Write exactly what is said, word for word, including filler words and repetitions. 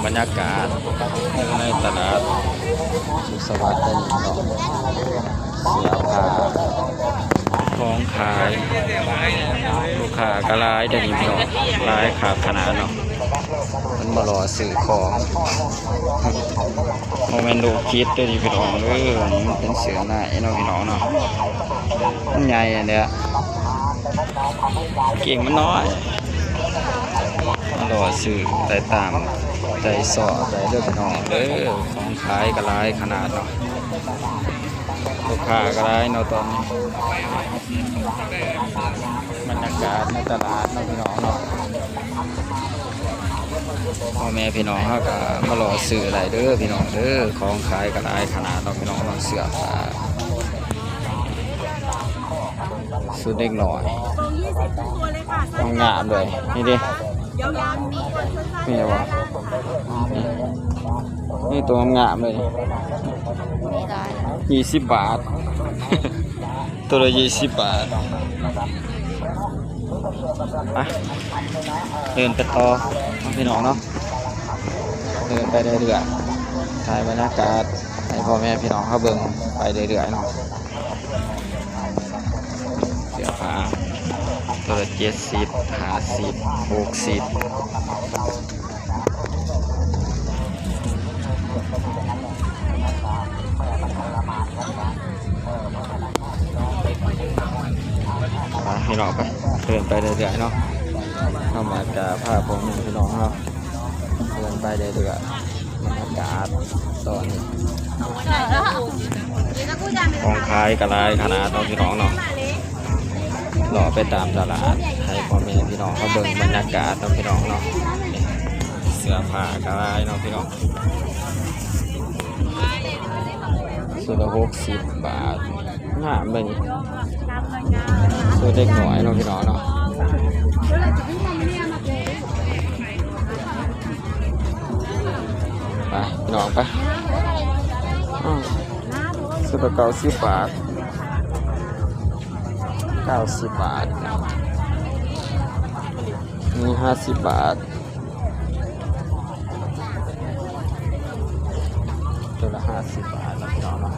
บรรยากาศอยู่ในตลาดสุขสวัสดิ์ได้นี่เนาะ เสื้อผ้า ของขาย ลูกค้าก็หลายได้นี่เนาะ หลายคักขนาดเนาะ มันมารอซื้อของ โมเมนต์ดูคิดได้นี่พี่น้องเด้อ มันเป็นเสื้อในเนาะพี่น้องเนาะ มันใหญ่อันเนี้ย เก่งมันน้อย รอซื้อได้ตามใจชอบได้เด้อพี่น้องเด้อ ของขายก็หลายขนาดเนาะ ลูกค้าก็หลายเนาะตอนนี้ บรรยากาศในตลาดเนาะพี่น้องเนาะ พ่อแม่พี่น้องเฮาก็มารอซื้อได้เด้อพี่น้องเด้อ ของขายก็หลายขนาดเนาะพี่น้องเนาะ เสื้อผ้า ชุดเด็กน้อย สองยี่สิบทุกตัวเลยค่ะ งามๆเลย นี่ดิ ยาวๆมี นี่วะ นี่ตัวงามๆเลย มีหลาย ยี่สิบบาท ตัวละยี่สิบบาท ไป เดินไปต่อเนาะพี่น้องเนาะ เดินไปเรื่อยๆ ถ่ายบรรยากาศให้พ่อแม่พี่น้องเขาเบิ่งไปเรื่อยๆเนาะ เสื้อผ้า ตัวละเจ็ดสิบ ห้าสิบ หกสิบ ไปพี่น้องไป เดินไปเรื่อยๆเนาะ เข้ามากับภาพของพี่น้องเนาะ เดินไปเรื่อยๆ บรรยากาศตอนนี้ ของขายก็หลายขนาดเนาะพี่น้องเนาะ เลาะไปตามตลาดให้พ่อแม่พี่น้องเขาเบิ่งบรรยากาศเนาะพี่น้องเนาะ เสื้อผ้าก็หลายเนาะพี่น้อง ชุดละหกสิบบาท งามเลยนี่ ชุดเด็กน้อยเนาะพี่น้องเนาะ ไปพี่น้องไป อืม ชุดละเก้าสิบบาท เก้าสิบบาท มีห้าสิบบาท ตัวละห้าสิบบาทนะพี่น้องเนาะ